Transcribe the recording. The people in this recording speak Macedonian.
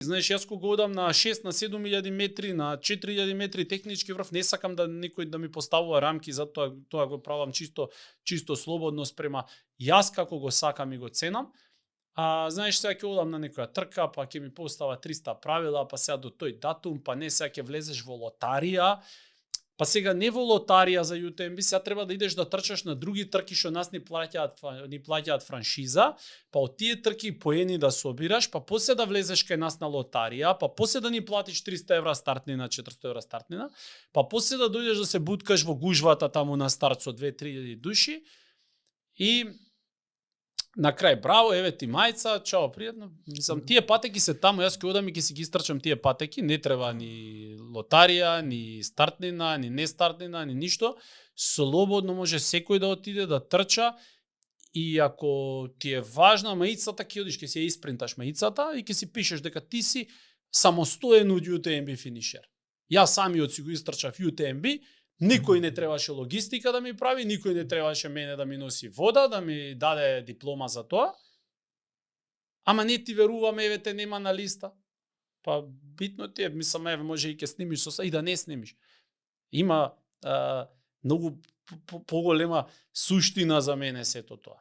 Знаеш, јас кога одам на 6 на 7000 метри, на 4000 метри технички врв, не сакам да никој да ми поставува рамки, затоа тоа го правам чисто слободно спрема јас како го сакам и го ценам. Знаеш, сега ќе одам на некоја трка, па ќе ми постава 300 правила, па сега до тој датум, па не сега ќе влезеш во лотарија. Па сега не во лотарија за UTMB, сега треба да идеш да трчаш на други трки што нас ни плаќаат франшиза, па од тие трки поени да собираш, па после да влезеш кај нас на лотарија, па после да ни платиш 300 евра стартнина, 400 евра стартнина, па после да дојдеш да се буткаш во гужвата таму на старт со 2-3 души и на крај, браво, еве ти мајца, чао, пријатно. Мислам, тие патеки се таму, јас ќе одам и ќе си ги истрчам тие патеки, не треба ни лотарија, ни стартнина, ни не стартнина, ни ништо. Слободно може секој да отиде да трча и ако ти е важна маицата, ќе одиш, ќе си ја испринташ маицата и ќе си пишеш дека ти си самостоен од UTMB финишер. Јас самиот си го истрчав UTMB, никој не требаше логистика да ми прави, никој не требаше мене да ми носи вода, да ми даде диплома за тоа. Ама не ти верувам, еве те нема на листа. Па битно ти е, мислам, еве може и ќе снимиш со и да не снимиш. Има многу поголема суштина за мене сето тоа.